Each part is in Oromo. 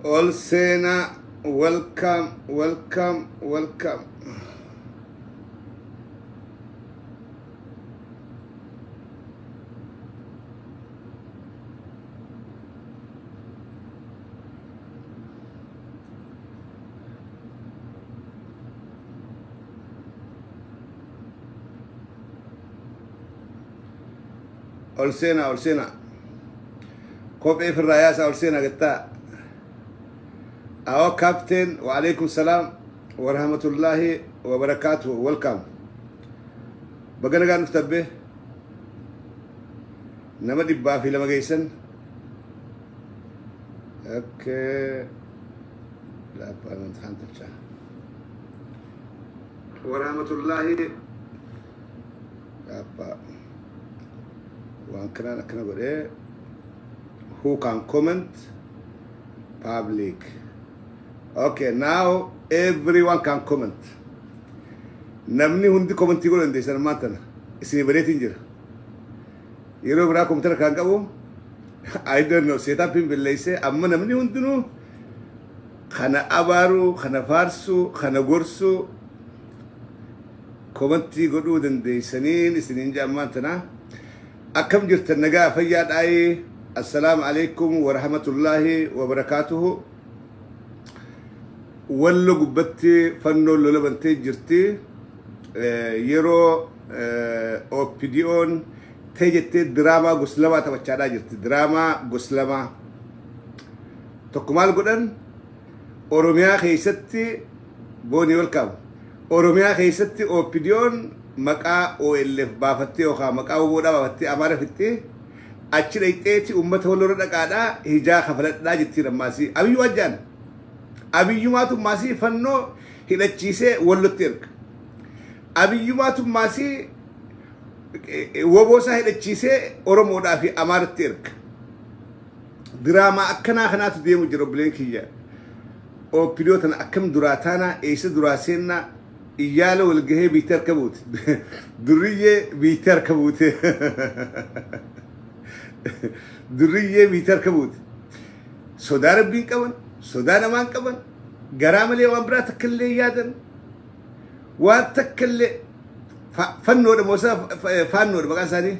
Ol seenaa, welcome, welcome, welcome. Ol seenaa, ol seenaa. Kophee firraa yaasaa, ol seenaa gattaa. Awo captain, wa alaikum salam wa rahmatullahi wa barakatuh. Welcome. Baga nagaan dhuftan bee. Nama 202 geessan. Okay. Laappaan kan tolchaa. Wa rahmatullahi. Laappaa. Waan kanaan akkana godhee. Who can comment? Public. Okay, now everyone can comment. Namni hundi commentii godhuu dandeessan ammaan tana. Isinii bareetiin jira. Yeroo biraa kompiitara kan qabu, I don't know, setupiin balleessee. Amma namni hundinuu kana abaaru, kana faarsu, kana gorsu commentii godhuu dandeessaniin isiniin jaa ammaan tana. Akkam jirtan? Nagaa fayyaa dhaayee? Assalaamu alaikum wa rahmatullahi wa barakaatuhu. Wallo gubbatti fannoon lola bantee jirti. Yeroo OPDO'n ta'e jettee diraamaa gosa lamaa taphachaadhaa jirti. Diraamaa gosa lamaa. Tokko maal godhan? Oromiyaa keessatti boonii welcome. Oromiyaa keessatti OPDO'n maqaa OLF baafattee yookaan maqaa WBOdhaa baafattee Amaara fixxee achi dhaqxeeti uummata walloorra dhaqaadhaa hijaa kafaladhaa jettiin ammaasii. Abiyyuu ajjaan. Abiyyumaatu maasii fannoo hidhachiisee Wallotti erga. Abiyyumaatu maasii woboo isaa hidhachiisee Oromoodhaa fi Amaaratti erga. Diraamaa akkanaa kanaatu deemu jira, obboleen kiyya. OPDO tana akkam duraa taanaa, eessa duraa seennaa? Iyyaala wal gahee biittee harka buute. Durriyyee biittee harka buute. Durriyyee biittee harka buute. Sodaa rabbiin qaban, sodaa namaan qaban, garaa malee waan biraa takka illee yaadan. Waan takka illee fannoodha moo faannoodha maqaan isaanii?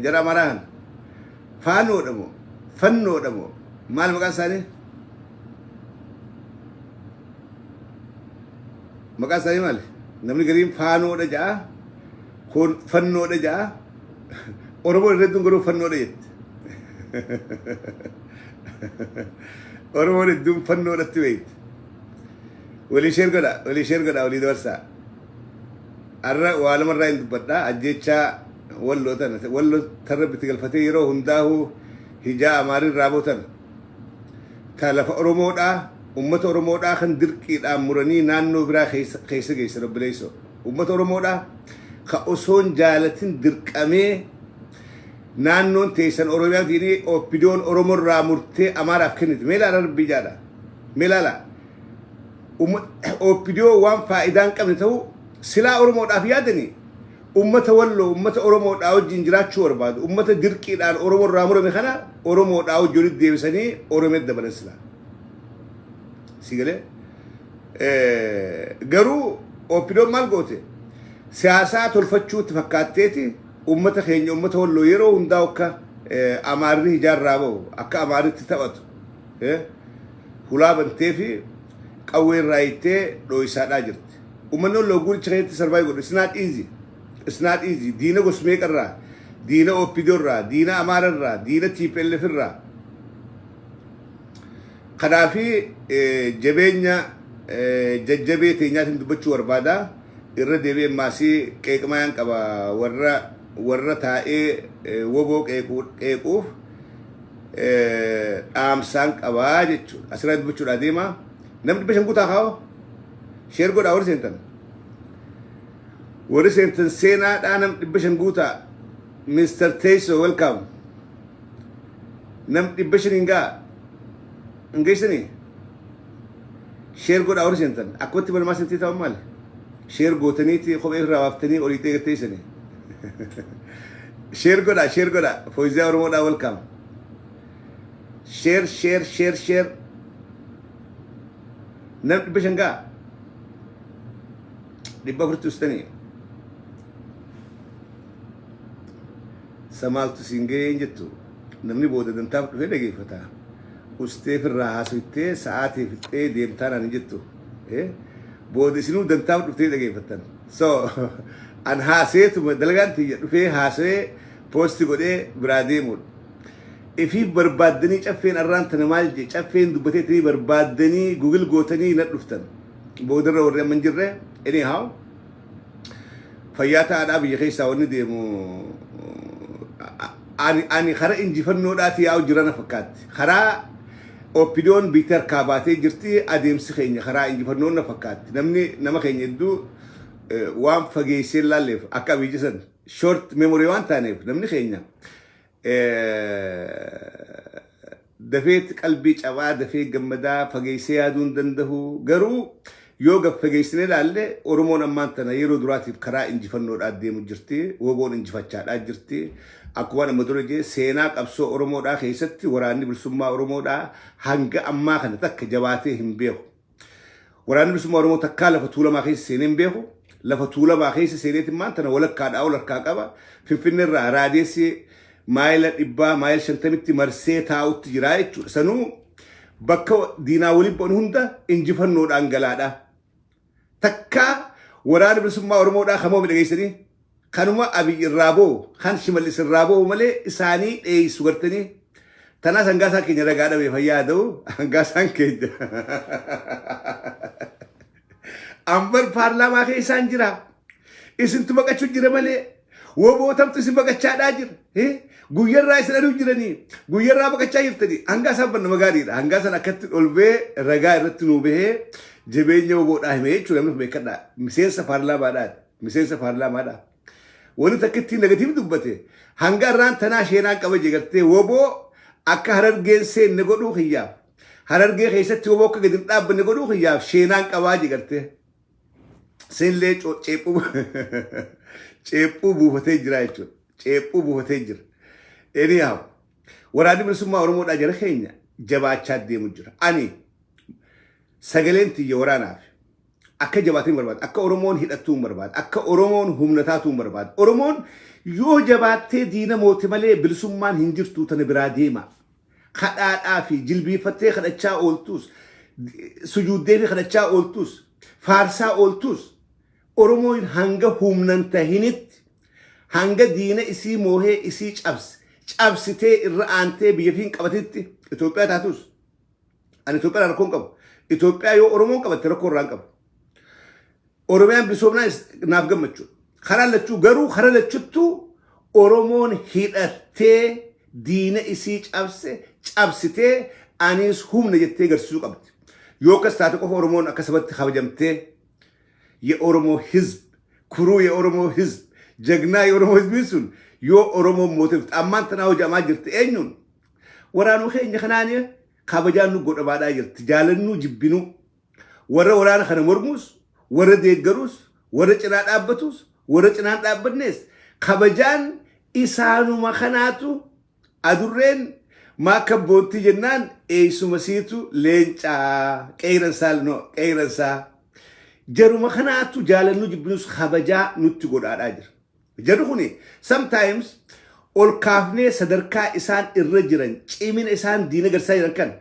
Jara Amaaraa kana. Faanoodha moo fannoodha moo maal maqaan isaanii? Maqaan isaanii maali? Namni gariin faanoodha ja'a, kun fannoodha ja'a. Oromoon irra hedduun garuu fannoodha jetti. Oromoon hedduun fannoodhatti beekti. Walii share godha, walii share godha, walii dabarsaa. Har'a waa lamarraa hin dubbadha. Ajjechaa Walloo tana, Walloo tarra bitti galfatee yeroo hundaa'uu hijaa Amaarin raaboo tana. Ta lafa Oromoodhaa, uummata Oromoodhaa kan dirqiidhaan muranii naannoo biraa keessa geessan, obboleessoo. Uummata Oromoodhaa ka osoon jaalatin dirqamee naannoon teessan Oromiyaa diinii OPDO'n Oromoorraa murtee Amaaraaf kennite. Mee ilaala, rabbii jaadha. Mee ilaala. OPDO waan faayidaa hin qabne ta'uu silaa Oromoodhaaf yaadanii uummata Walloo, uummata Oromoodhaa wajjin jiraachuu barbaadu. Uummata dirqiidhaan Oromoorraa murame kana Oromoodhaa wajjin walitti deebisanii Oromiyaa dabalan silaa. Si galee? Garuu OPDO'n maal goote? Siyaasaa tolfachuutti fakkaatteeti uummata keenya, uummata Walloo yeroo hundaa akka Amaarri hijaarraa bahu, akka Amaarritti taphatu hulaa bantee fi qawwee irraa hiittee dhooysaadhaa jirti. Uummanni Walloo guuricha keessatti survive godhu, it's not easy. It's not easy. Diina gos meeqarraa? Diina OPDO irraa, diina Amaara irraa, diina TPLF irraa. Kanaafi jabeenya jajjabee teenyaatiin dubbachuu barbaada. Irra deebi'ee maasii qeeqmayaan qaba warra taa'ee woboo qeequuf dhaamsaan qabaa jechuudha. Asirraa dubbachuudhaa deema. Namni 500 guutaa kaa'oo. Share godhaa warri seentan. Warri seentan seenaadhaa, nam 500 guutaa. Mr. Teessoo, welcome. Nam 500 hin ga'a. Hin geessanii? Share godhaa warri seentan. Akkumatti banamaa seentee ta'u maali? Share gootaniiti kophee irraa baaftanii olii teessanii. Share godhaa, share godhaa. Fooziyaa Oromoodhaa, welcome. Share, share, share, share. Nam 500 ga'a. 400tti ustanii. Samaaltu siin ga'ee jettu, namni booda dantaaf dhufee dhageeffata. Ustee firraa haasoftee sa'aatii fixxee deemtaa naan hin jettu. Booda isinuu dantaaf dhuftee dhageeffattan. So an haaseetuma dalagaan tiyya dhufee haasee post godhee biraa deemuudha. Ifiif barbaaddanii caffeen arraan tana maal jee, caffeen dubbateetanii barbaaddanii Google gootanii na dhuftan. Boodarra warri amma hin jirre, anyhow, fayyaa ta'aadhaa. Biyya keessaa wanni deemu ani karaa injifannoodhaati yaa'u jira na fakkaatti. Karaa OPDOn biyya harkaa baatee jirti, adeemsi keenya karaa injifannoon na fakkaatti. Namni nama keenya hedduu waan fageessee laalleef, akka abiyyi san short memory waan taaneef, namni keenya dafeetti qalbii cabaa, dafee gammadaa, fageessee yaaduu hin danda'u. Garuu yoo gad fageessinee ilaalle, Oromoon ammaan tana yeroo duraatiif karaa injifannoodhaa deemu jirti. Woboon injifachaadhaa jirti. Akkuma nama dura jee, seenaa qabsoo Oromoodhaa keessatti waraanni bilisummaa Oromoodhaa hanga ammaa kana takka jabaatee hin beeku. Waraanni bilisummaa Oromoo takkaa lafa Tuulamaa keessa seenee hin beeku. Lafa Tuulamaa keessa seeneeti maan tana walakkaadhaa ol harkaa qaba. Finfinneerraa radius maayila 100, maayila 50tti marsee taa'utti jira jechuudha. Sanuu bakka diinaa waliin ba'an hunda injifannoodhaan galaadha. Takkaa waraana bilisummaa Oromoodhaa kamoo dhageessanii kanuma Abiy irraa ba'u, kan Shimallis irraa ba'u malee isaanii dheessu gartanii. Tanaas hangaasaan keenya ragaa dhabe, fayyaa ta'u hangaasaan keenya. Ambar paarlaamaa keessaan jira. Isintu baqachuu jira malee wobootamtu isin baqachaadhaa jira. Guyyarraa isin aduu jiranii, guyyarraa baqachaa jirtanii. Hangaasaan ban nama gaariidha. Hangaasaan akkatti ol ba'ee ragaa irratti nuu bahee jabeenya woboodhaa hime jechuudha, namni beekadhaa. Miseensa paarlaamaadhaati. Miseensa paarlaamaadhaa. Wani takka ittiin negative dubbate, hanga irraan tanaa sheenaan qaba jegartee, woboo akka Harargeen seenne godhuu kiyyaaf, Harargee keessatti woboo akka gadi hin dhaabbanne godhuu kiyyaaf sheenaan qabaa jegartee. Seenlee ceephuu buufatee jira jechuudha. Ceephuu buufatee jira. Anyhow, waraanni bilisummaa Oromoodhaa jara keenya jabaachaa deemu jira. Ani sagaleen tiyya waraanaaf akka jabaatiin barbaada. Akka Oromoon hidhattuu hin barbaada. Akka Oromoon humna taatuu hin barbaada. Oromoon yoo jabaattee diina moote malee bilisummaan hin jirtu, tana biraa deema. Kadhaadhaa fi jilbiifattee kadhachaa ooltus, sujuuddee fi kadhachaa ooltus, faarsaa ooltus, Oromoon hanga humnan tahinitti, hanga diina isii moohee isii cabse, cabsitee irra aantee biyya fi hin qabatitti, Itoophiyaa taatus. Ani Itoophiyaa rakkoo hin qabu. Itoophiyaa yoo Oromoon qabatte rakkoo irraa hin qabu. Oromiyaan bilisoomnaa naaf gammachuu. Karaa lachuu garuu, karaa lachuttuu Oromoon hidhattee diina isii cabse, cabsitee anis humna jettee agarsiisuu qabdi. Yoo akkas taate qofa Oromoon akka sabatti kabajamtee የኦሮሞ ህዝብ ኩሩ፣ የኦሮሞ ህዝብ ጀግና፣ የኦሮሞ ህዝብ sun yoo Oromoon mooteef ammaan tanaa hojamaa jirti eenyuun waraanuu keenya kanaan kabajaan nu godhamaadhaa jirti. Jaalannuu jibbinuu, warra waraana kana mormuus, warra deeggaruus, warra cinaa dhaabbatus, warra cinaan dhaabbannees, kabajaan isaanuma kanaatu. Adurreen maaka boontii jennaan eessuma siitu leencaa qeeyransaa, no qeeyransaa, jaruma kanaatu jaalannuu jibbinus kabajaa nutti godhaadhaa jira. Jarri kuni sometimes ol kaafnee sadarkaa isaan irra jiran, cimina isaan diina garsaa jiran kana,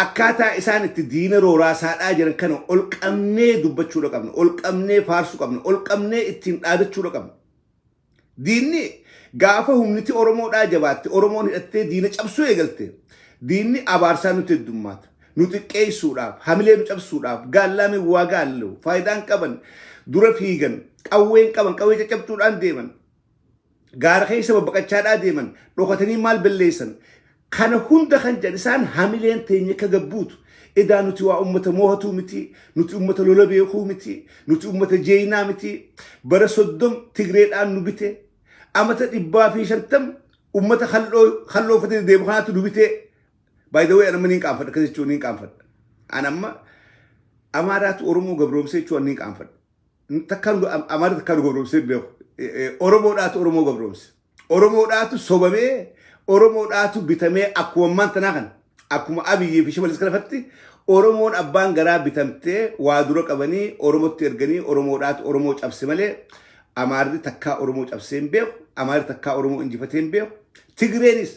akkaataa isaan itti diina rooraasaadhaa jiran kana ol qabnee dubbachuudha qabna, ol qabnee faarsuu qabna, ol qabnee ittiin dhaadachuudha qabna. Diinni gaafa humniti Oromoodhaa jabaatte, Oromoon hidhattee diina cabsuu eegalte, diinni abaarsaa nutti heddummaata. Nu xiqqeessuudhaaf, hamilee nu cabsuudhaaf, gaallaa waa gaallu, faayidaan qaban, dura fiigan, qawween qaban, qawwee caccabtuudhaan deeman. Gaara keessa babbaqachaadhaa deeman, dhokatanii maal balleessan. Kana hunda kan jedhan isaan hamileen teenya akka gabbuutu. Edaa nuti waa ummata moohatuu miti, nuti ummata lola beekuu miti, nuti ummata jeeyinaa miti. Bara 30 Tigreedhaan nu bite. Amata 150 ummata halloo uffatee deemu kanaatu nu bite. By the way, anamma niin qaanfadha, akkas jechuun niin qaanfadha. An amma Amaaraatu Oromoo gabroomsee jechuun niin qaanfadha. Takkaan Amaara takkaan nu gabroomsee beeku. Oromoodhaatu Oromoo gabroomse. Oromoodhaatu sobamee, Oromoodhaatu bitamee akkuma ammaan tanaa kana. Akkuma Abiyyii fi Shimalis kanafatti Oromoon abbaan garaa bitamtee waa dura qabanii Oromotti erganii Oromoodhaatu Oromoo cabse malee Amaarri takkaa Oromoo cabsee hin beeku. Amaarri takkaa Oromoo injifatee hin beeku. Tigreenis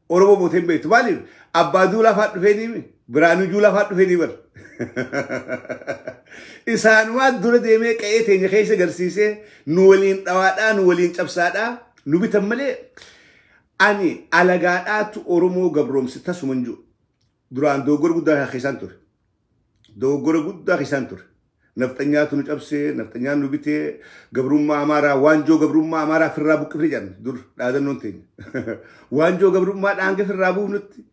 Oromoo mootee hin beektu. Maaliif? Abbaa Duulaa fa'aa dhufee ni Biraanuu Juulaa fa'aa dhufee ni bara. Isaanumaa dura deemee qe'ee teenya keessa garsiisee nu waliin dhawaadhaa, nu waliin cabsaadhaa nu bitan malee ani alagaadhaatu Oromoo gabroomse tasuma hin jiru. Duraan dogoggora guddaa keessaan ture. Dogoggora guddaa keessaan ture. Nafxanyaatu nu cabsee, nafxanyaan nu bitee, gabrummaa Amaaraa, waanjoo gabrummaa Amaaraa firraa buqqifne jedhan dur dhaadannoon teenya. Waanjoo gabrummaa hanga firraa buufnutti,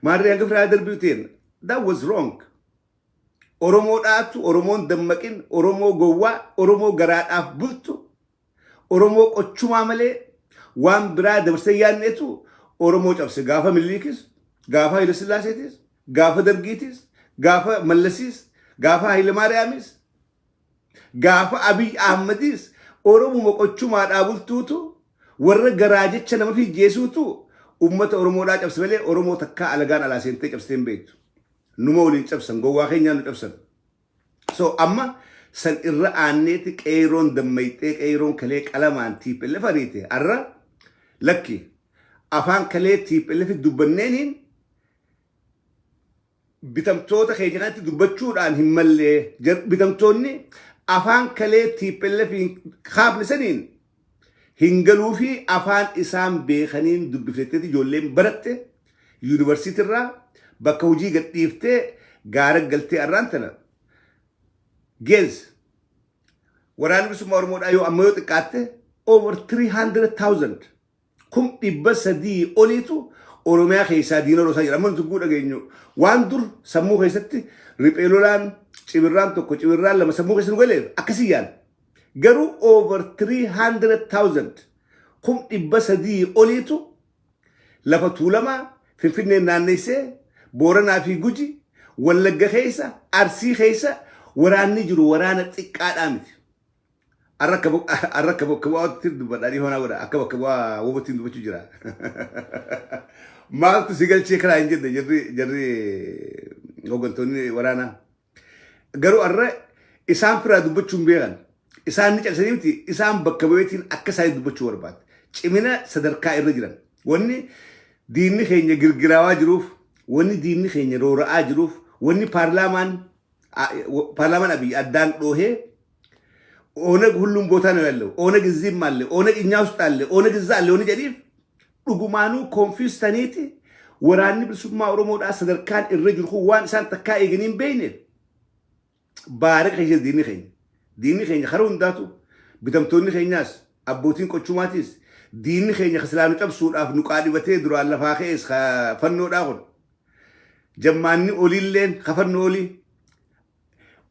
maarree hanga firraa darbii teen. That was wrong. Oromoodhaatu Oromoon dammaqin, Oromoo gowwaa, Oromoo garaadhaaf bultu, Oromoo qochumaa malee waan biraa dabarsee yaadneetu Oromoo cabse. Gaafa Miniliikis, gaafa Haayile Sillaaseetis, gaafa Dargiitis, gaafa Mallasiis, gaafa Haayile Maariyaamis, gaafa Abiy Ahmadiis Oromuma qochumaadhaa bultuutu, warra garaa jecha nama fiijjeesuutu uummata Oromoodhaa cabse malee Oromoo takkaa alagaan alaa seentee cabsitee hin beektu. Numa waliin cabsan, gowwaa keenyaan nu cabsan. So amma san irra aanneeti qeeroon dammayxee, qeeroon kalee qalamaan TPLF ariite arra lakki afaan kalee TPLF dubbanneeniin bitamtoota keenya kanatti dubbachuudhaan hin mallee, bitamtoonni afaan kalee TPLF kaafne saniin hin galuu fi afaan isaan beekaniin dubbifteetti ijoolleen baratte yuunivarsiitirraa bakka hojii gadhiiftee gaara galtee arraan tana geez waraanni bilisummaa Oromoodhaa yoo amma yoo xiqqaatte over 300,000, 300,000 oliitu Oromiyaa keessaa diina rosaa jira. Amma nuti guu dhageenyu waan dur sammuu keessatti riphee lolaan cibirraan tokko, cibirraan lama sammuu keessa nu galeef akkasii yaala. Garuu over 300,000, 300,000 oliitu lafa Tuulamaa Finfinneen naanneessee Booranaa fi Guji, Wallagga keessa, Arsii keessa waraanni jiru waraana xiqqaadhaa miti. Har'a akka bakka bu'aatti dubbadhaa, dhihoonaa godha, akka bakka bu'aa wobottiin dubbachuu jira. Maaltu si galchee karaa hin jenne jarri hooggantoonni waraanaa. Garuu har'a isaan firaa dubbachuu hin beekan. Isaan ni cabsanii miti, isaan bakka bu'eetiin akka isaanii dubbachuu barbaade. Cimina sadarkaa irra jiran. Wanni diinni keenya girgiraawaa jiruuf, wanni diinni keenya roora'aa jiruuf, wanni paarlaamaan Abiy addaan dhoohee ኦነግ ሁሉም ቦታ ነው ያለው፣ ኦነግ እዚህም አለ፣ ኦነግ እኛ ውስጥ አለ፣ ኦነግ እዛ አለ wanni jedhiif dhugumaanuu confuse taniiti waraanni bilisummaa Oromoodhaa sadarkaan irra jiru kun waan isaan takkaa eeganii hin beekneef baara keessa diinni keenya. Diinni keenya karaa hundaatu bitamtoonni keenyaas abbootiin qochumaatiis diinni keenya kasilaa nu cabsuudhaaf nu qaadhibatee duraan lafaa ka'es fannoodhaa kun. Jammaanni oliilleen kafannoo olii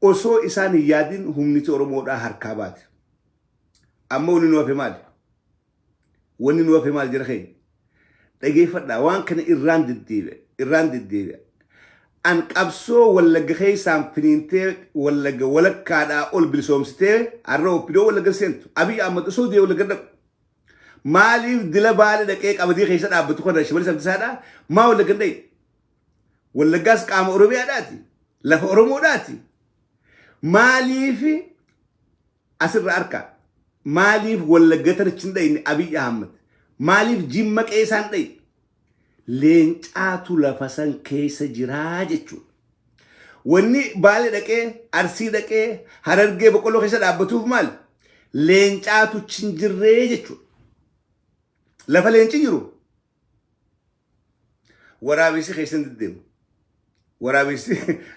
osoo isaan hin yaadin humniti Oromoodhaa harkaa baate. Amma wanni nu hafe maali? Wanni nu hafe maal jira keenya? Dhageeffadhaa, waan kana irraan deddeebi'a. Irraan deddeebi'a. An qabsoo Wallagga keessaan finiintee Wallagga walakkaadhaa ol bilisoomsitee har'a OPDO Wallagga seentu. Abiy Ahmad osoo deemee Wallagga dhaqu. Maaliif dila Baale dhaqee qabadii keessa dhaabbatu kana Shimalis Abdiisaadhaa maa Wallagga hin dhayin? Wallaggaas qaama Oromiyaadhaati. Lafa Oromoodhaati. Maaliif asirra harka? Maaliif Wallagga tanachi hin dhayne Abiy Ahmad? Maaliif Jimma qeessaan dhayin? Leencaatu lafa san keessa jiraa jechuudha. Wanni Baale dhaqee, Arsii dhaqee, Harargee boqqolloo keessa dhaabbatuuf maali? Leencaatu chinjirree jechuudha. Lafa leenci jiru waraabessi keessa hin deddeemu. Waraabessi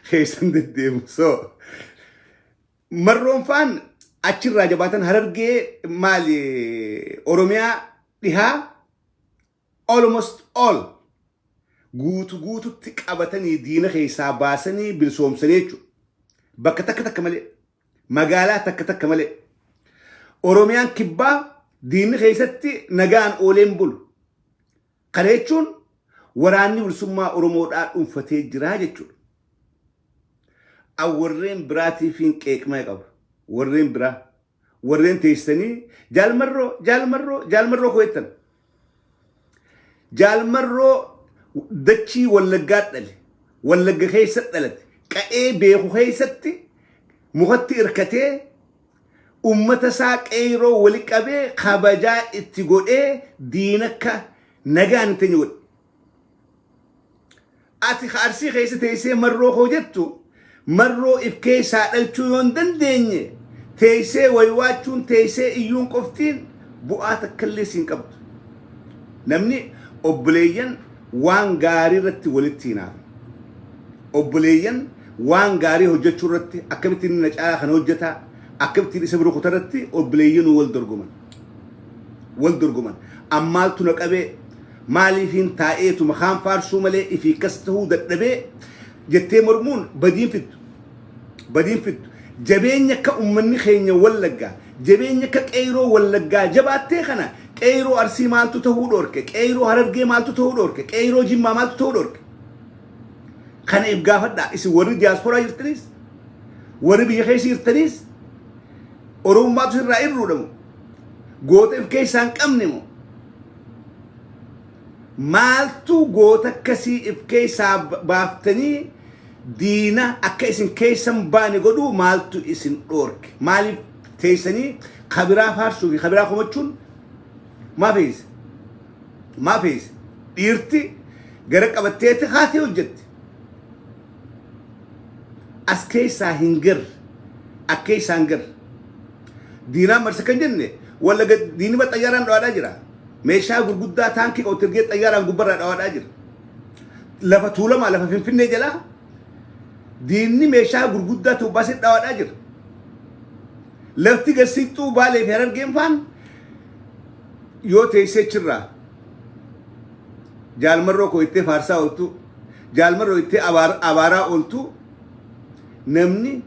keessa hin deddeemu. So marroon faan achirraa jabaatan Harargee maali Oromiyaa dhihaa almost all guutu guututti qabatanii diina keessaa baasanii bilisoomsanii jechuudha. Bakka takka takka malee, magaalaa takka takka malee. Oromiyaan kibbaa diinni keessatti nagaan ooleen bulu. Kana jechuun waraanni bilisummaa Oromoodhaa dhuunfatee jira jechuudha. Warreen biraatiif hin qeeqmee qabu. Warreen biraa. Warreen teessanii jaalmarroo, jaalmarroo, jaalmarroo koo jettan. Jaalmarroo Dachii Wallaggaa dhale, Wallagga keessa dhalate, qa'ee beeku keessatti mukatti hirkatee ummata isaa qeeroo wali qabee kabajaa itti godhee diina akka nagaan hin teenye godhe. Ati ka Arsii keessa teessee marroo koo jettu, marroo if keessaa dhalchuu yoo hin dandeenye, teessee waywaachuun, teessee iyyuun qoftiin bu'aa takkallee siin qabdu. Namni obboleeyyan waan gaarii irratti walitti hinaafa. Obboleeyyan waan gaarii hojjechuu irratti, akkamittiin inni na caalaa kana hojjetaa, akkamittiin isa bira kutaa irratti obboleeyyan wal dorgoman. Wal dorgoman. Ammaaltu na qabee, maaliifiin taa'eetuma kaan faarsuu malee ifii kas ta'uu dadhabee jettee mormuun badiin fiddu. Badiin fiddu. Jabeenya akka uummanni keenya Wallaggaa, jabeenya akka qeeroo Wallaggaa jabaattee kana, qeeroo Arsii maaltu ta'uu dhoorke? Qeeroo Harargee maaltu ta'uu dhoorke? Qeeroo Jimmaa maaltu ta'uu dhoorke? Kana if gaafadhaa. Isin warri diyaasporaa jirtanis, warri biyya keessa jirtanis, Oromummaatu sirraa irruudhamu. Goota if keessaa hin qabne moo? Maaltu goota akkasii if keessaa baaftanii diina akka isin keessan baane godhuu maaltu isin dhoorke? Maaliif teessanii kabiraa faarsuu fi kabiraa komachuun maa feesise? Maa feesise? Dhiirti gara qabatteeti haatee hojjetti. As keessaa hin garre. As keessaa hin garre. Diinaan marsa kan jenne, Wallaga diinni xayyaaraan dhawaadhaa jira. Meeshaa gurguddaa taankii qabu ergee xayyaaraan gubbarraa dhawaadhaa jira. Lafa Tuulamaa, lafa Finfinnee jalaa diinni meeshaa gurguddaa ta'u baasee dhawaadhaa jira. Lafti garsiixxuu Baalee fi Harargeen faan yoo teessee achirraa jaalmarroo koo ittee faarsaa ooltu, jaalmarroo ittee abaaraa ooltu, namni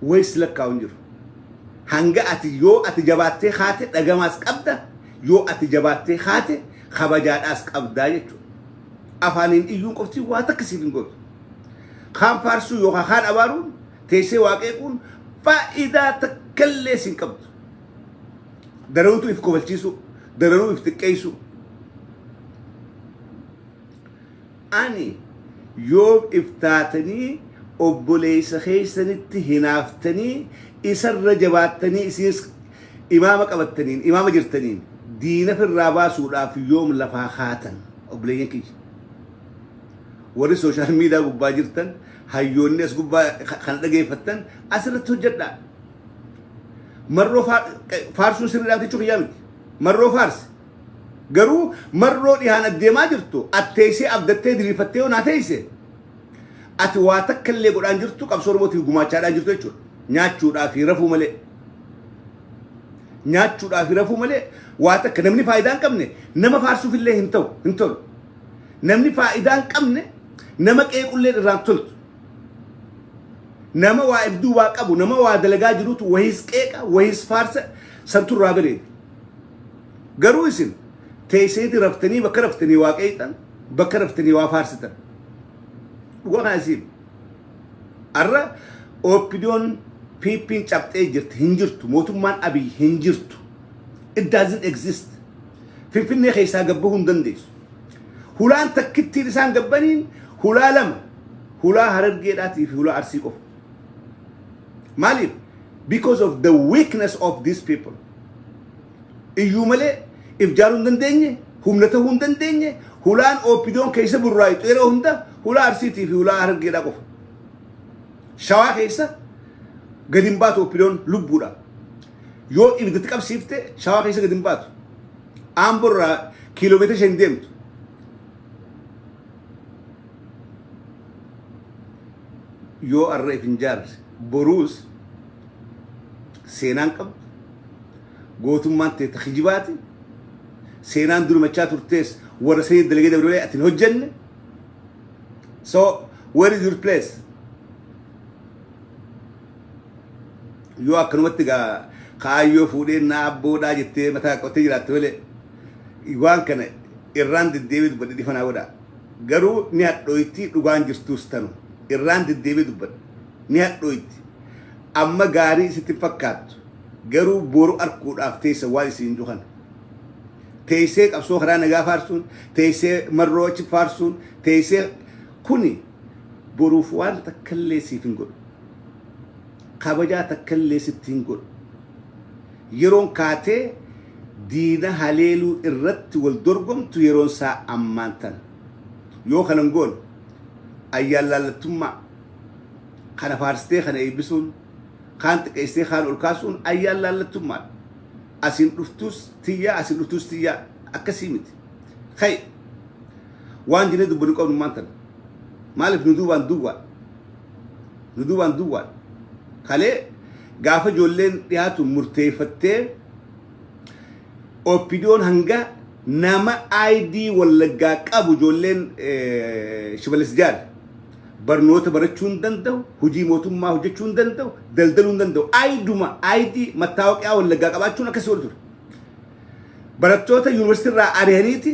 wayis lakkaa'u hin jiru. Hanga ati yoo ati jabaattee kaate dhagamaas qabda, yoo ati jabaattee kaate kabajaadhaas qabdaa jechuudha. Afaaniin iyyuun qofti waa takka siif hin gootu. Kaan faarsuu yookaan kaan abaaruun, teessee waaqeequun faayidaa takkallee siin qabdu. Dararuutu if kofalchiisuu, dararuu if xiqqeessuu. Ani yoo if taatanii obboleessa keessanitti hinaaftanii isarra jabaattanii, isinis imaama qabattaniin imaama jirtaniin diina firraa baasuudhaaf yoom lafaa kaatan, obboleeyyan kiyya? Warri social media gubbaa jirtan, hayyoonni as gubbaa kana dhageeffattan, asirratti hojjedhaa. Marroo faarsuun sirriidhaaf jechuu kiyyaa miti. Marroo faarsi. Garuu marroo dhihaan addeemaa jirtu atteessee abdattee diriirfattee yoo naa teesse, ati waa takka illee godhaan jirtu, qabsoo Oromootiif gumaachaadhaan jirtu jechuudha. Nyaachuudhaa fi rafuu malee. Nyaachuudhaa fi rafuu malee waa takka namni faayidaa hin qabne nama faarsuuf illee hin ta'u, hin tolu. Namni faayidaa hin qabne nama qeequllee irraan toltu. Nama waa if duubaa qabu, nama waa dalagaa jirutu wahiis qeeqa, wahiis faarsa, santu irraa bareeda. Garuu isin teesseeti raftanii bakka raftanii waa qeexan, bakka raftanii waa faarsitan. Dhugaa kana isiin. Arra OPDOn PP'n cabxee jirti, hin jirtu, mootummaan Abiy hin jirtu. It doesn't exist. Finfinnee keessaa gabbahuu hin dandeessu. Hulaan takkittiin isaan gabbaniin hulaa lama. Hulaa Harargeedhaatii fi hulaa Arsii qofa. Maaliif? Because of the weakness of these people. Iyyuu malee if jaaruu hin dandeenye, humna ta'uu hin dandeenye, hulaan OPDOn keessa burraayitu yeroo hunda hulaa Arsiitii fi hulaa Harargeedhaa qofa. Shawaa keessa gadi hin baatu OPDOn lubbuudha. Yoo ibiddatti qabsiifte Shawaa keessa gadi hin baatu. Aamborraa kiiloomeetira 5 deemtu. Yoo arra if hin jaarre, boruus seenaan qabdu, gootummaan teetta kijibaati, seenaan durmachaa turtees warra sanii dalagee dabre malee ati hin hojjenne. So where is your place? Yoo akkanumatti gaa kaayyoo fuudhee na abboodhaa jettee mataa qabattee jiraatte malee, waan kana irraan deddeebi'ee dubbadhe, dhifanaa godhaa. Garuu ni hadhooyti, dhugaan jirtuus tanu. Irraan deddeebi'ee dubbadhe. Ni hadhooyti. Amma gaarii isitti fakkaattu. Garuu boru arkuudhaaf teessa waan isin jiru kana. Teessee qabsoo karaa nagaa faarsuun, teessee marroo achi faarsuun, teessee kuni boruuf waan takkallee siif hin godhu. Kabajaa takkallee sitti hin godhu. Yeroon kaatee diina haleeluu irratti wal dorgomtu yeroon isaa ammaan tana. Yoo kana hin goone, ayyaan laallattummaa kana faarsitee kana eebbisuun, kaan xiqqeessitee kaan ol kaasuun ayyaan laallattummaadha. Asiin dhuftus tiyyaa, asiin dhuftus tiyyaa, akkasii miti. Kai waan jennee dubbannu qabnu maan tana. Maaliif? Nu duubaan duwwaa, nu duubaan duwwaa. Kalee gaafa ijoolleen dhiyaatu murteeffattee, OPDOn hanga nama ID Wallaggaa qabu, ijoolleen Shimalis Jaar barnoota barachuu hin danda'u, hojii mootummaa hojjechuu hin danda'u, daldaluu hin danda'u. IDuma ID mattaawoqiyaa Wallaggaa qabaachuun akkasii ol ture. Barattoota yuunivarsiitii irraa ari'aniiti,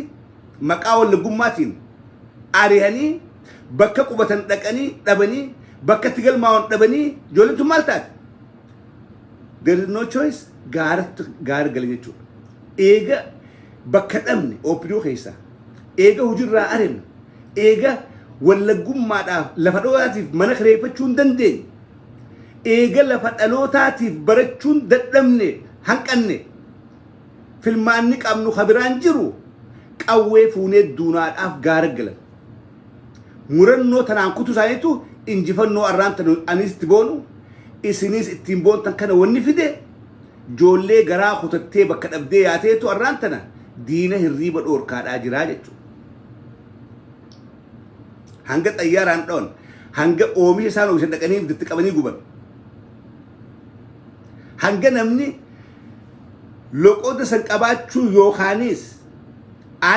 maqaa Wallaggummaatiin ari'anii, bakka qubatan dhaqanii dhabanii, bakka itti galmaa'an dhabanii, ijoolleen tun maal taate? There is no choice, gaaratti gaara galan jechuudha. Eega bakka dhabne OPDO keessaa, eega hojiirraa ari'amne, eega Wallaggummaadhaaf lafa dhalootaatiif mana kireeffachuu hin dandeenye, eega lafa dhalootaatiif barachuun dadhabne, hanqanne, filmaanni qabnu kabiraan jiru qawwee fuunee duunaadhaaf gaara galan. Murannoo tanaan kutuu isaaniitu injifannoo arraan tan anis itti boonu, isinis ittiin boontan kana wanni fide, ijoollee garaa kutattee bakka dhabdee yaateetu arraan tana diina hirriiba dhoorkaadhaa jiraa jechuudha. Hanga xayyaaraan dhoon, hanga oomisha isaan oomishan dhaqanii itti qabanii guban. Hanga namni loqoota san qabaachuu yookaanis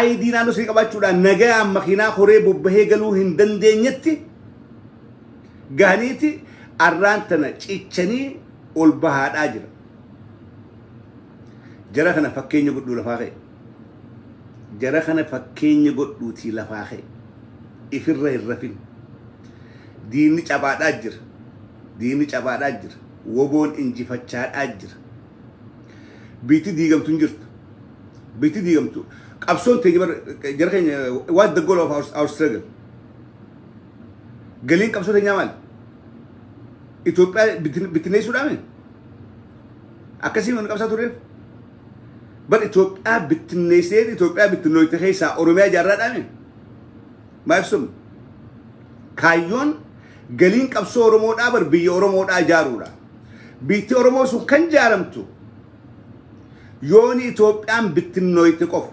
ID naannoo sanii qabaachuudhaan nagayaan makiinaa horee bobbahee galuu hin dandeenyetti gahaniiti arraan tana cichanii ol bahaadhaa jira. Jara kana fakkeenya godhuu lafaa ka'e. Jara kana fakkeenya godhuutii lafaa ka'e. Ifirra hin rafin. Diinni cabaadhaa jira. Diinni cabaadhaa jira. Woboon injifachaadhaa jira. Biitti diigamtu hin jirtu. Biitti diigamtu. Qabsoon teenya jara keenya, what the goal of our struggle? Galiin qabsoo teenyaa maali? Itoophiyaa bittinneessuudhaami? Akkasii wanni qabsaa tureef. Bar Itoophiyaa bittinneessee, Itoophiyaa bittinnooyte keessaa Oromiyaa ijaarraadhaami? Maaf sun? Kaayyoon galiin qabsoo Oromoodhaa bar biyya Oromoodhaa ijaaruudha. Biyyi Oromoo sun kan ijaaramtu yooni Itoophiyaan bittinnooyte qofa.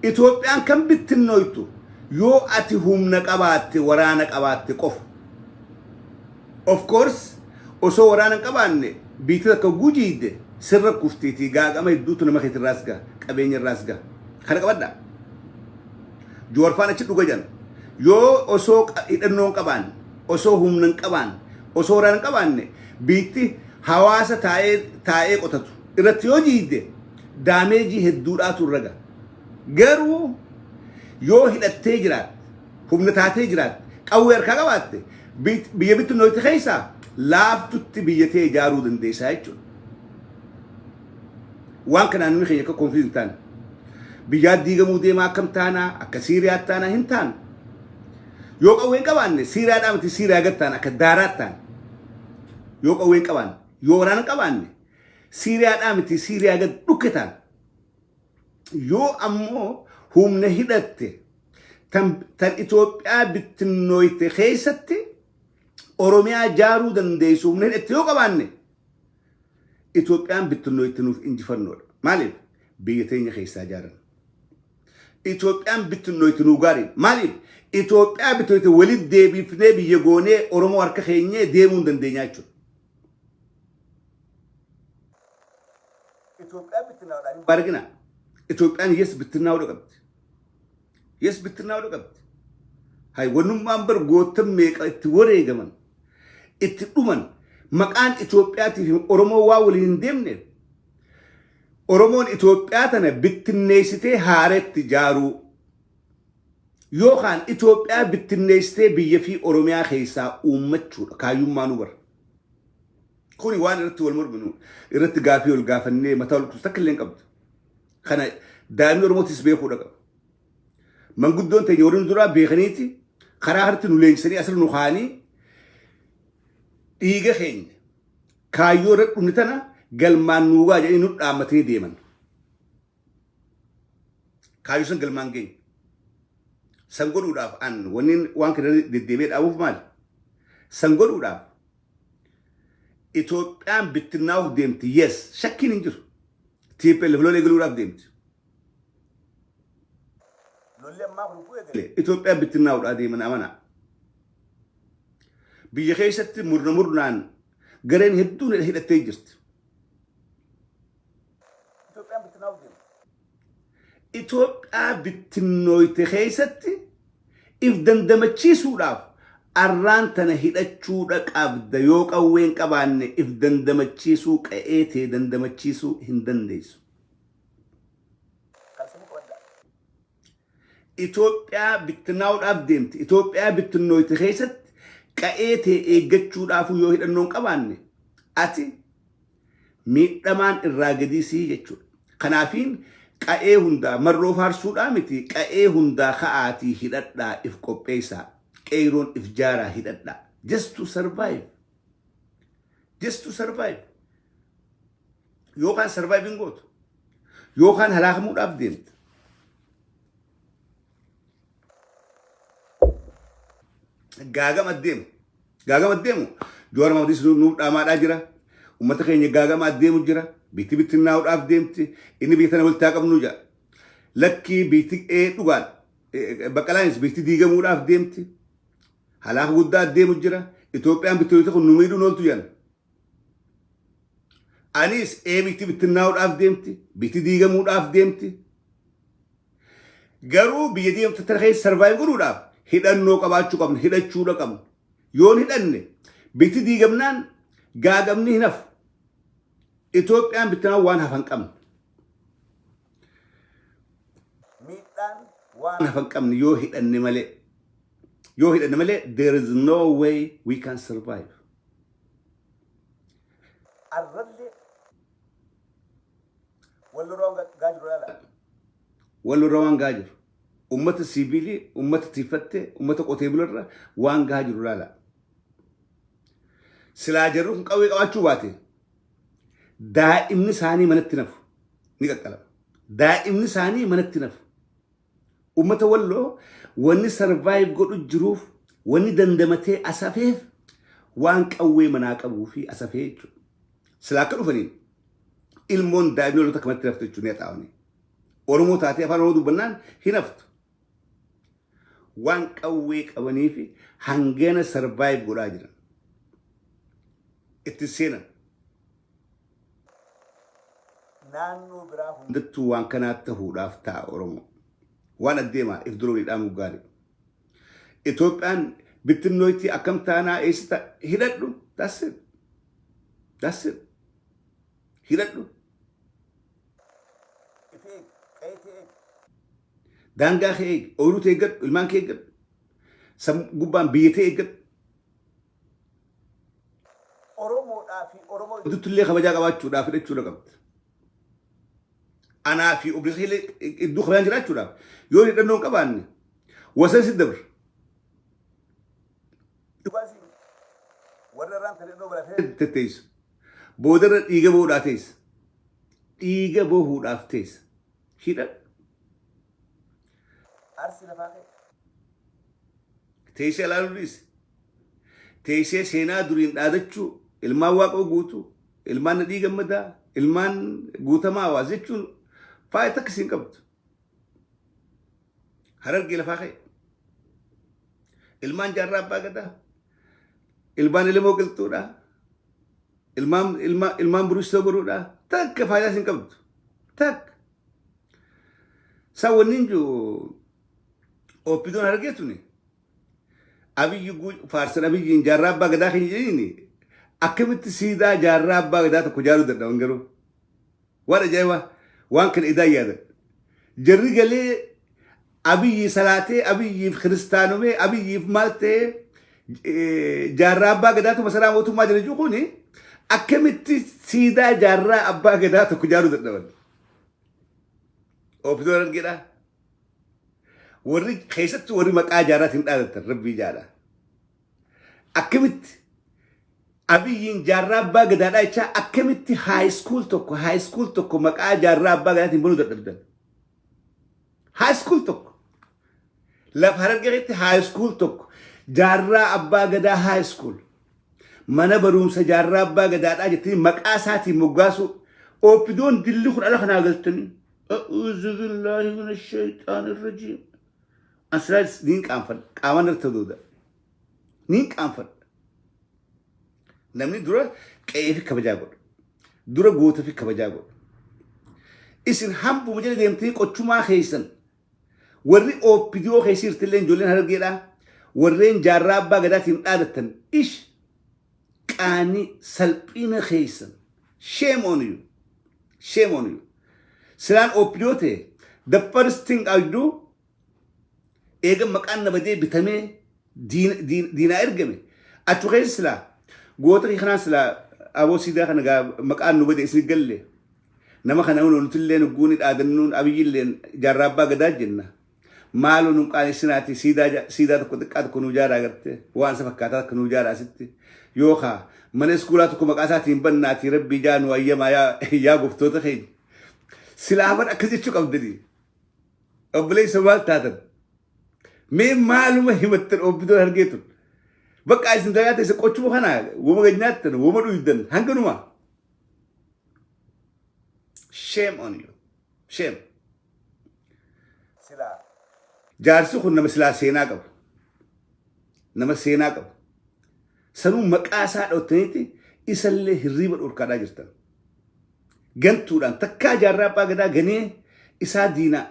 Itoophiyaan kan bittinnooytu yoo ati humna qabaatte, waraana qabaatte qofa. Of course, osoo waraana hin qabaanne biyyi takka gujiidde sirra kuftiitii gaagama hedduutu nama keetirraas gaha, qabeenya irraas gaha. Kana qabadhaa. Joorfaan achi dhuga jedhan. Yoo osoo hidhannoo hin qabaanne, osoo humna hin qabaanne, osoo waraana hin qabaanne, biitti hawaasa taa'ee taa'ee qotatu irratti yoo jiidde damage hedduudhaatu irra gaha. Garuu yoo hidhattee jiraatte, humna taatee jiraatte, qawwee harkaa qabaatte, biyya bittinnootti keessaa laaftutti biyya tee ijaaruu dandeessaa jechuudha. Waan kanaan namni keenya akka confuse hin taane. Biyyaa diigamuu deemaa akkam taanaa, akka Siiriyaa taanaa hin taanu. Yoo qawwee hin qabaanne Siiriyaadhaa miti, Siiriyaa gad taana, akka daaraat taana. Yoo qawwee hin qabaanne, yoo waraana hin qabaanne, Siiriyaadhaa miti, Siiriyaa gad dhukke taana. Yoo ammoo humna hidhatte tan Itoophiyaa bittinnooyte keessatti Oromiyaa ijaaruu dandeessu, humna hidhatte yoo qabaanne, Itoophiyaan bittinnooyte nuuf injifannoodha. Maaliif? Biyya teenya keessaa ijaaran. Itoophiyaan bittinnooyte nuu gaarii. Maaliif? Itoophiyaa bittinnooyte walitti deebifnee biyya goonee Oromoo harka keenyee deemuu hin dandeenyaa jechuudha. Itoophiyaan bittinnaa'uudhaan hin baargina. Itoophiyaan yes, bittinnaa'uu qabdi. Yes, bittinnaa'uu qabdi. Hay, wannummaan bar goota meeqa itti wareegaman, itti dhuman, maqaan Itoophiyaatiif Oromoo waa waliin hin deemneef, Oromoon Itoophiyaa tana bittinneessitee haaretti ijaaruu yookaan Itoophiyaa bittinneessitee biyya fi Oromiyaa keessaa uummachuudha kaayyummaa nu bara. Kuni waan irratti wal morminu, irratti gaafii wal gaafannee mataa ol takka illee hin qabdu. Kana Daa'imni Oromootis beekuudha qaba. Manguddoon teenya warri nu duraa beekaniiti karaa harti nu leenjisanii asirra nu kaa'anii dhiiga keenya kaayyoo irra dhumni tana galmaan nuugaa jedhanii nu dhaammatanii deeman. Kaayyoo san galmaan geenye. San godhuudhaaf an wanni waan kana deddeebi'ee dhaabuuf maali? San godhuudhaaf Itoophiyaan bittinnaa'uuf deemti. Yes, shakkiin hin jiru. TPLF lola eegaluudhaaf deemti. Lolli ammaa kun kun eegale. Itoophiyaan bittinnaa'uudhaaf deeman amanaa. Biyya keessatti murna murnaan gareen hedduun hidhattee jirti. Itoophiyaan bittinnaa'uuf deemti. Itoophiyaa bittinnooyte keessatti if dandamachiisuudhaaf arraan tana hidhachuudha qabda. Yoo qawween qabaanne if dandamachiisuu, qa'ee tee dandamachiisuu hin dandeessu. Itoophiyaa bittinnaa'uudhaaf deemti. Itoophiyaa bittinnooyte keessatti qa'ee tee eeggachuudhaafuu yoo hidhannoo hin qabaanne ati miidhamaan irraa gadii sii jechuudha. Kanaafiin qa'ee hundaa marroo faarsuudhaa miti, qa'ee hundaa ka'aatii hidhadhaa, if qopheessaa, qeeyroon if jaaraa hidhadhaa. Just to survive. Just to survive. Yookaan survive hin gootu. Yookaan halaakamuudhaaf deemta. Gaagama deemu. Gaagama deemu. Jawaar Mahaammadiis nuuf dhaamaadhaa jira. Uummata keenya gaagama deemu jira. Biitti bittinnaa'uudhaaf deemti. Inni biyya tana walitti haa qabnu jira. Lakkii biitti ee dhugaan Baqqalaanis biitti diigamuudhaaf deemti. Halaaka guddaa deemu jira. Itoophiyaan bittinnoota kun nu miidhuun ooltu jedhan. Anis ee biitti bittinnaa'uudhaaf deemti. Biitti diigamuudhaaf deemti. Garuu biyya diigamte tana keessa survive godhuudhaaf hidhannoo qabaachuu qabna, hidhachuudha qabna. Yoon hidhanne bitti diigamnaan gaagamni hin hafu. Itoophiyaan bittinaan waan hafan qabne. Miidhaan waan hafan qabne yoo hidhanne malee. Yoo hidhanne malee there is no way we can survive. Arrallee Wallorra waan gahaa jiru. Uummata siiviilii, uummata tiiffattee, uummata qotee bularra waan gahaa jiru laala. Silaa jarri kun qawwee qabaachuu baate daa'imni isaanii manatti nafu ni qaqqalama. Daa'imni isaanii manatti nafu. Uummata Walloo wanni survive godhu jiruuf, wanni dandamatee asafeef, waan qawwee manaa qabuu fi asafee jechuudha. Silaa akka dhufaniin ilmoon daa'imni waloota akkamatti haftu jechuun ni haxaawanii. Oromoo taatee afaan Oromoo dubbannaan hin haftu. Waan qawwee qabanii fi hangana survive godhaa jiran. Itti seenan. Naannoo biraa hundattuu waan kanaa tahuudhaaf ta'a Oromoo. Waan addeemaa if dura walii dhaamuu gaarii. Itoophiyaan bittinnooyti akkam taanaa eessa hidhadhu, that's it. That's it. Hidhadhu. If eegi, qe'ee kee eegi. Daangaa kee eegi, ooyiruu tee eeggadhu, ilmaan kee eeggadhu. Sam gubbaan biyya tee eeggadhu. Oromoodhaa fi Oromoo gidduutti illee kabajaa qabaachuudhaaf hidhachuudha qabda. Anaa fi obboleessa illee iddoo kabajaan jiraachuudhaaf yoo hidhannoo hin qabaanne wasan si dabra. Warra irraan kan hidhannoo baratee tetteessu. Boodarra dhiiga bohuudhaa teessa. Dhiiga bohuudhaaf teessa. Hidhadhu. Arsi lafaa ka'e. Teessee ilaaluu dhiisi. Teessee seenaa duriin dhaadachuu, ilmaan Waaqoo Guutuu, ilmaan Nadhii Gammadaa, ilmaan Guutamaa Hawaas jechuun faaya takka siin qabdu. Harargee lafaa ka'e. Ilmaan Jaarraa Abbaa Gadaa, ilmaan Elemoo Qilxuudhaa, ilmaan Burustoo Boruudhaa takka faayidaa siin qabdu. Takka. San wanni hin jiru OPDOn Harargee tuni Abiyyi faarsan, Abiyyiin Jaarraa Abbaa Gadaa keenya jedhaniini akkamitti siidaa Jaarraa Abbaa Gadaa tokko ijaaruu dadhaban? Garuu waan ajaa'ibaa waan kana idaa yaadan. Jarri galee Abiyyi salaatee, Abiyyiif kiristaanomee, Abiyyiif maal ta'ee, Jaarraa Abbaa Gadaatu masaraa mootummaa jira jechuun kuni akkamitti siidaa Jaarraa Abbaa Gadaa tokko ijaaruu dadhaban? OPDO Harargeedhaa. Warri keessattuu warri maqaa jaarraatiin dhaadattan rabbii jaadha. Akkamitti Abiyyiin jaarraa abbaa gadaadhaa jechaa akkamitti high school tokko high school tokko maqaa jaarraa abbaa gadaatiin banuu dadhabdan? High school tokko. Lafa Harargeetti high school tokko jaarraa abbaa gadaa high school. Mana barumsa jaarraa abbaa gadaadhaa jettanii maqaa isaatiin moggaasu. OPDOn dilli kun ala kanaa galtanii. أعوذ بالله من الشيطان الرجيم. Asirraa niin qaanfadha. Qaamaan irratti ta'uu niin qaanfadha. Namni dura qe'ee fi kabajaa godha. Dura goota fi kabajaa godha. Isin hambuma jala deemtanii qochumaa keessan warri OPDO keessa jirtillee ijoolleen Harargeedhaa warreen jaarraa abbaa gadaatiin dhaadattan ish qaanii salphina keessan. Shame on you. Shame on you. Silaan OPDO ta'e, the first thing I do, eega maqaan na badee bitamee diinaa ergame achu keessa silaa goota kanaan silaa aboo siidaa kana gaa maqaan nu bade isin galle nama kana nutillee nugguuni dhaadannuun Abiyyillee jaarraa abbaa gadaa jenna. Maaloo nun qaanesinaati, siidaa tokko xiqqaa tokko nuu jaaraa, gartee waan isa fakkaataa tokko nuu jaaraa asitti, yookaa mana iskuulaa tokko maqaa isaatiin bannaati, rabbii jaa nu ayyamaa yaa gooftoota keenya. Silaa bar akkas jechuu qabdanii. Obboleessa maal taatan? Mee maaluma himattan OPDOn Harargeetun? Bakka isin dagaa teesse qochuma kana wama nyaattan wama dhuydan hanganuma. Shame on you. Shame. Silaa. Jaarsi kun nama silaa seenaa qabu. Nama seenaa qabu. Sanuu maqaa isaa dhootaniiti isallee hirriiba dhorkaadhaa jirtan. Gantuudhaan takkaa jaarraa abbaa gadaa ganee isaa diinaa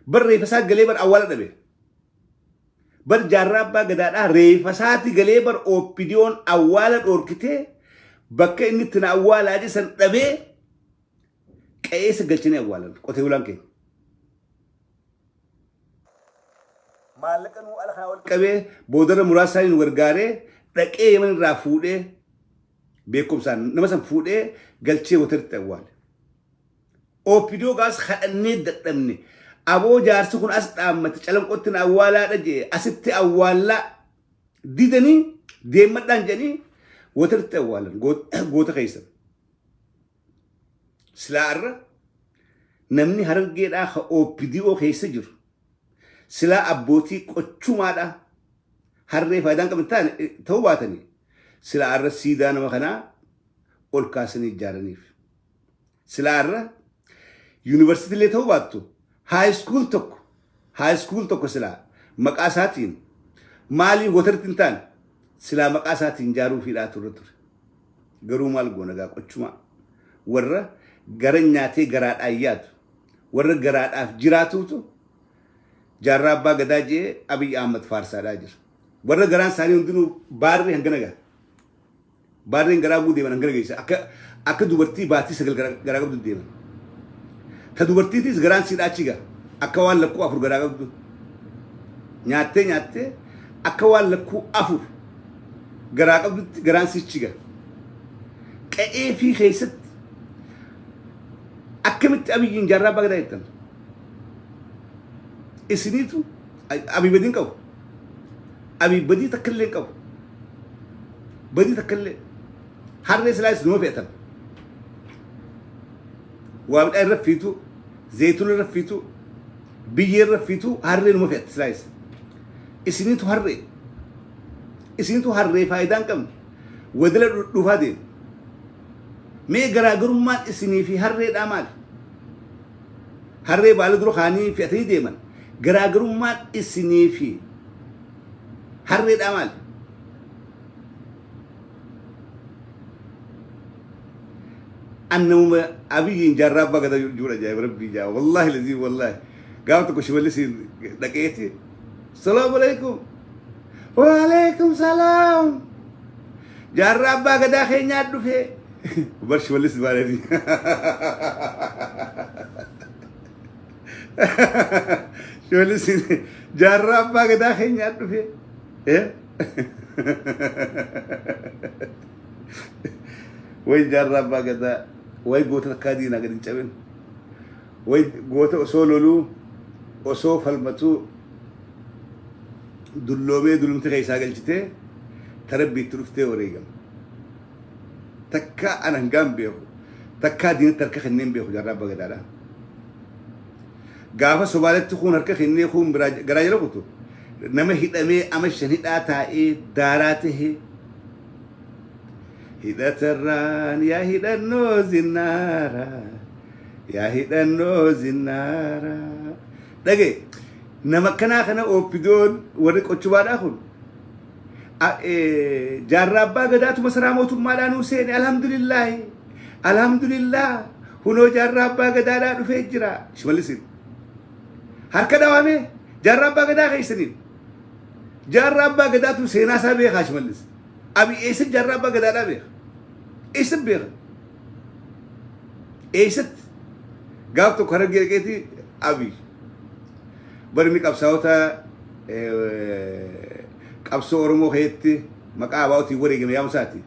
bar reefa isaa galee bar awwaala dhabe. Bar jaarraa abbaa gadaadhaa reefa isaati galee bar OPDOn awwaala dhorkitee bakka inni itti na awwaalaa jedhan dhabee qe'eessa galchanii awwaalan qotee bulaan keenya. Maallaqa nuu ala kanaa wal qabee boodarra muraasa nu gargaaree dhaqee Yaman irraa fuudhee beekumsaan nama san fuudhee galchee hoteelatti awwaale. OPDO gaas kadhannee dadhabne. Aboo jaarsi kun as dhaammate, Calanqootti na awwaalaadha jee, asitti awwaallaa didanii deemadhaan jedhanii hoteelatti awwaalan goota keessan. Silaa irra namni Harargeedhaa ka OPDO keessa jiru silaa abbootii qochumaadhaa harree faayidaan qabne taane ta'uu baatanii silaa irra siidaa nama kanaa ol kaasanii ijaaraniif. Silaa irra yuunivarsiitii ta'uu baattu high school tokko high school tokko silaa maqaa isaatiin maaliif watarti hin taane silaa maqaa isaatiin ijaaruu fiidhaa turre ture. Garuu maal goona gaa, qochumaa warra gara nyaatee garaadhaan yaadu, warra garaadhaaf jiraatuutu jaarraa abbaa gadaa jee Abiy Ahmad faarsaadhaa jira. Warra garaan isaanii hundinuu baarree hangana gaa. Baarreen garaa guu deeman hangana geessa. Akka dubartii baatii 9 garaa qabdu deeman. Ta dubartiitis garaan siidhaa achi gaa. Akka waan lakkuu afur garaa qabdu. Nyaattee nyaattee akka waan lakkuu afur garaa qabdutti garaan sichi gaa. Qe'ee fi keessatti akkamitti Abiyyiin jaarraa abbaa gadaa jettan? Isiniitu Abiy badiin qabu. Abiy badii takka illee qabu. Badii takka illee. Harree silaas numa fe'atan. Waa midhaan irra fiitu, zayituun irra fiitu, biyyee irra fiitu, harree numa fe'atti silaas. Isiniitu harree. Isiniitu harree faayidaa hin qabne. Wadala dhufaa deemu. Mee garaagarummaan isinii fi harreedhaa maali? Harree baala dura kaanii fe'atanii deeman. Garaagarummaan isinii fi harreedhaa maali? Annamuma Abiyyiin jaarraa abbaa gadaa jiru ajaa'iba rabbii jaa. Wallaahi lazii wallaahi. Gaafa tokko Shimallis dhaqeeti. "Salaamu alaikum." "Waalaikum salaam. Jaarraa abbaa gadaa keenyaa dhufee." Bar Shimallis baadhanii. Shimallis jaarraa abbaa gadaa keenyaa dhufee. Way jaarraa abbaa gadaa, way goota takkaa diinaa gadi hin cabin. Way goota osoo loluu osoo falmatuu dulloomee dulumti keessaa galchitee tarabbiitti dhuftee wareegama. Takkaa an hangaan beeku takkaa diinatti harka kenneen beeku jaarraa abbaa gadaadha. Gaafa Somaalitti kun harka kennee kun biraa garaa jala kutu nama hidhamee ama shan hidhaa taa'ee daaraa tahee hidhatarraan yaa hidhannoo zinnaara yaa hidhannoo zinnaara. Dhage nama akkanaa kana ooppidoon warri qochubaadhaa kun jaarraa abbaa gadaatu masaraa mootummaadhaa nuu seene alhamdulillaahi alhamdulillah hunoo jaarraa abbaa gadaadhaa dhufee jira. Shimallisin harka dhawaame jaarraa abbaa gadaa keessaniin jaarraa abbaa gadaatu seenaa isaa beekaa Shimallis. Abi eessa jaarraa abbaa gadaadhaa beeka? Eessa beeka? Eessatti? Gaaf tokko harargee dhaqeeti Abi bari inni qabsaa'ota qabsoo Oromoo keessatti maqaa abaa'otiin wareegame yaamusaati.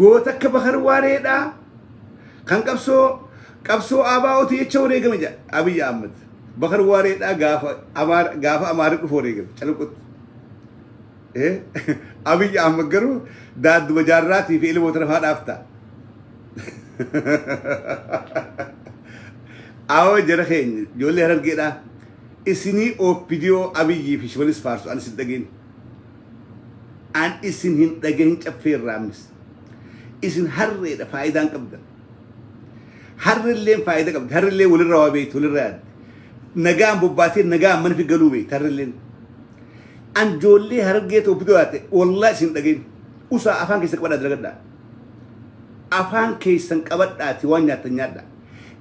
Goota akka Bakar Waareedhaa kan qabsoo abaa'otii jecha wareegame jedha Abiy Ahmed. Bakar Waareedhaa gaafa Amaarri dhufu wareegame calanqotti. Abiy Ahmed garuu daadduma jaarraatii fi ilmoota lafaa dhaaf ta'a. Awwa jara keenya ijoollee harargeedhaa isinii OPDO Abiyyii fi Shimallis faarsu an isin dhageen. An isin hin dhagahin caffee irraa amnis. Isin harreedha faayidaan qabdan. Harrilleen faayida qabdi. Harrilleen walirraa waa beekti walirraa yaaddi. Nagaan bobbaatee nagaan mana fi galuu beekti harrilleen. An ijoollee harargee OPDO yaate wallahi isin dhagahin. Usaa afaan keessa qabadhaa dalagadhaa. Afaan keessan qabadhaati waan nyaattan nyaadhaa.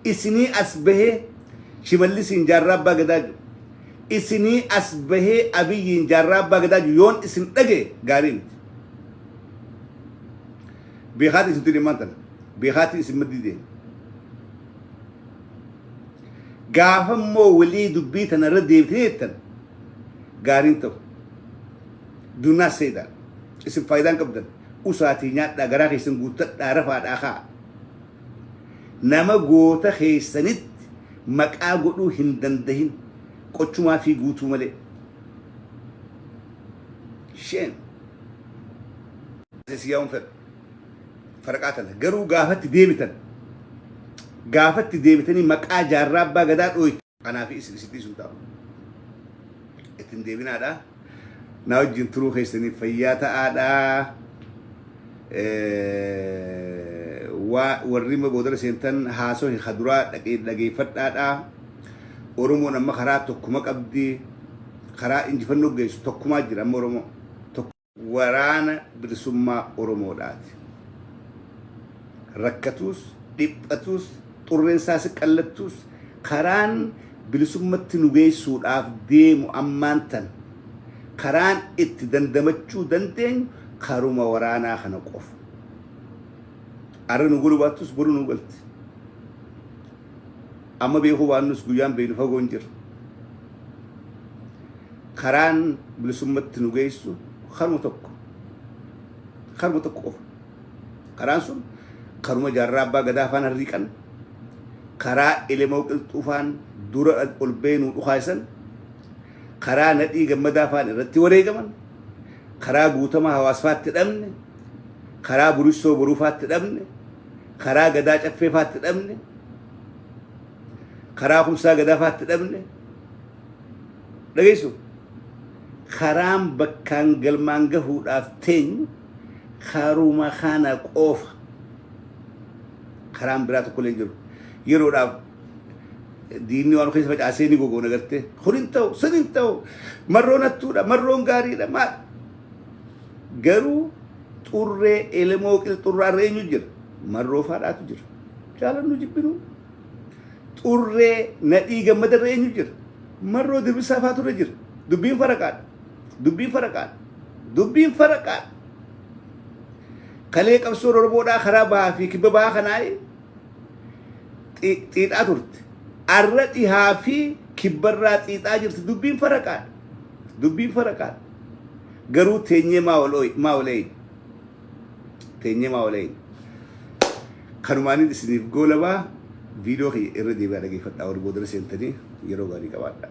Isinii as bahee Shimallisiin jaarraa abbaa gadaa jiru. Isinii as bahee Abiyyiin jaarraa abbaa gadaa jiru yoon isin dhagaye gaarii miti. Beekaatii isin tuni tana. Beekaatii isin maddii deema. Gaafa immoo walii dubbii tana irra deebitanii jettan gaariin ta'u. Do not say that. Isin faayidaan qabdan. Usaatii nyaadhaa garaa keessan guuttadhaa rafaadhaa kaa. Nama goota keessanitti maqaa godhuu hin dandahin qochumaa fi guutuu malee. Shame. Siyaa'uun fedha. Faraqaa tana garuu gaafatti deebitan. Gaafatti deebitanii maqaa jaarraa abbaa gadaa dhooytu. Kanaaf isin isin dhiisuun ta'u. Ittiin deebinaadha. Na wajjin turuu keessaniif fayyaa ta'aadha. Warri boodara seentan haasoo haduraa dhageeffadhaadha. Oromoon amma karaa tokkuma qabdi. Karaa injifannoo geessu tokkumaa jira amma Oromoo. Waraana bilisummaa Oromoodhaati. Rakkatuus, dhiphatus, xurreen isaas qallattus karaan bilisummatti nu geessuudhaaf deemu ammaan tan karaan itti dandamachuu dandeenyu karuma waraanaa kana qofa. Arra nu goluu baattus boru nu galti. Amma beekuu baannus guyyaan beeknu fagoo hin jiru. Karaan bilisummatti nu geessu karuma tokko. Karuma tokko qofa. Karaan sun karuma jaarraa abbaa gadaa afaan harriiqan karaa elemoo qilxuu faan dura ol beenuu dhukaasan karaa nadhii gammadaa faan irratti wareegaman karaa guutamaa hawaasfaatti dhabne karaa burissoo boruufaatti dhabne karaa gadaa caffeefaatti dhabne karaa kumsaa gadaafaatti dhabne dhageessu karaan bakkaan galmaan gahuudhaaf teenyu karuma kana qofa. Karaan biraa tokko illee jiru. Yeroodhaaf diinni waan keessa facaasee ni gogoona gartee. Kun hin ta'u, sun hin ta'u, marroon hattuudha, marroon gaariidha, maal. Garuu xurree elemoo qilxurraa eenyu jira? Marroo faadhaatu jira. Jaalannu jibbinu. Xurree nadhii gammadarra eenyu jira? Marroo dirbisaa faatu irra jira. Dubbiin faraqaadha. Dubbiin faraqaadha. Dubbiin faraqaadha. Kalee qabsoon Oromoodhaa karaa bahaa fi kibba bahaa kanaa xiixaa turte. Arra dhihaa fi kibbarraa xiixaa jirti. Dubbiin faraqaadha. Dubbiin faraqaadha. Garuu teenyee maa ol eeyne. Teenyee maa ol eeyne. Kanumaanin isiniif goolabaa. Viidiyoo kiyya irra deebi'aa dhageeffadhaa, warri boodara seentanii yeroo gaarii qabaadhaa.